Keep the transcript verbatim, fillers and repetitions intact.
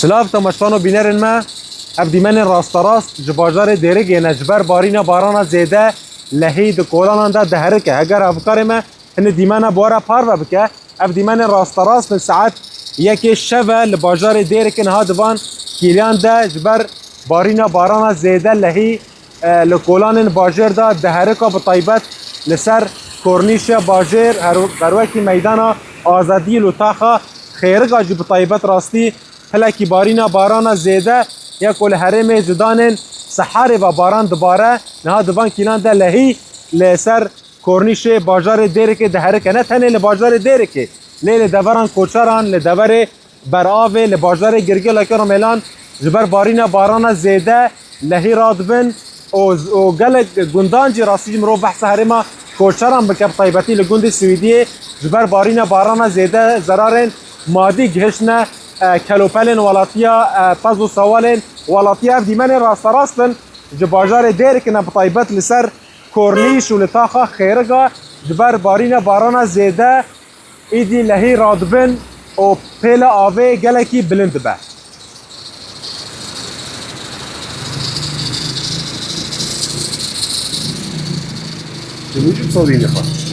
Silav temaşevan û bînerên me, ev dîmenên rasterast ji bajarê Dêrikê ne, ji ber barîna barana zêde lehî di kolanan de diherike. Heger hevkarê me hinî dîmena bi we re parve bike, ev dîmenên rasterast in, saet yekê şev e li bajarê Dêrikê niha di van kîliyan de ji ber barîna barana zêde lehî e, li kolanên bajêr de diherika, bi taybet li ser kornîşê bajêr, her, ber wekî meydana Azadiyê û taxa Xêriga jî bi taybet rastî pilekî barîna barana zêde ya ku li herêmê ji danên seharê ve baran dibare, niha di van kîlan de lehî li ser kornîşê bajarê Dêrikê diherike. Ne tenê li bajarê Dêrikê, lê li deveran Koçeran, li deverê Beravê, li bajarê Girgê, Laqê Romêlan ji ber barîna barana zêde lehî radibin û, û gelek gundan jî, rastî jî mirov behsa herêma Koçeran bike, bi taybetî li gundê Swîdiyê ji ber barîna barana zêde zerarên madî gihiştine, e, kelopelên welatiya, e, pez û sewalên welatiya. Ev dîmenên rasterast in ji bajarê Dêrikê ne, bi taybet li ser kornîş û li taxa Xêriga ji ber barîna barana zêde îdî lehî radibin û pêla avê gelekî bilind dibe. Çimûcî bi sodî nixwe.